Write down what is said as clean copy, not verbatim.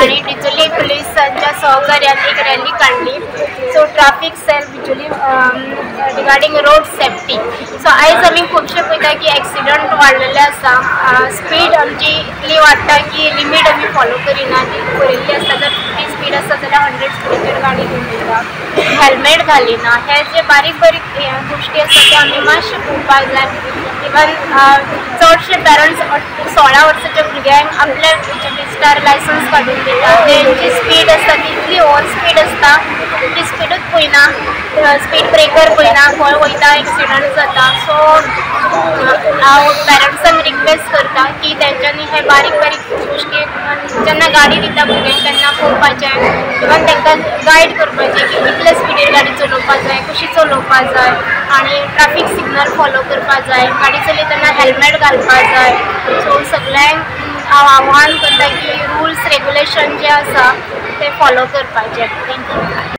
आणि बिचोली पुलिसांच्या सहकार्यान एक रॅली काडली. So traffic cell Bicholim regarding road safety. So आयज आमी खुबशे पळयता की एक्सिडंट वाडलेले आसा. स्पीड आमची इतली वाडटा की लिमीट आमी फॉलो करिना. ती बरयल्ली आसता, जर 50 स्पीड आसता जाल्यार 100 स्पिडीचेर गाडी घेवन वयता, हेल्मेट घालिना. हे जे बारीक बारीक गोश्टी आसा त्यो आमी मातशें पळोवपाक जाय. इवन चडशे पेरंट्स 16 वर्साच्या भुरग्यांक आपल्या लिस्टार लायसन्स काडून दिता. तेंची स्पीड आसता ती इतली ओवर स्पीड आसता, ती स्पिडूच पळयना, स्पीड ब्रेकर पळयना, खंय वयता एक्सिडंट जाता. सो हांव पेरंट्सांक रिक्वेस्ट करता की तेंच्यांनी हे बारीक बारीक गोश्टी जेन्ना गाडी दिता भुरग्यांक तेन्ना पळोवपाचें, इवन तांकां गायड करपाचें की कितले स्पिडीर गाडी चलोवपाक जाय, कशी चलोवपाक जाय आनी ट्राफीक सिग्नल फॉलो करपाक जाय, गाडी चलयतना हेल्मेट घालपाक जाय. सो सगळ्यांक हांव आव्हान करता की रुल्स रेगुलेशन जे आसा ते फॉलो करपाचे. Thank you.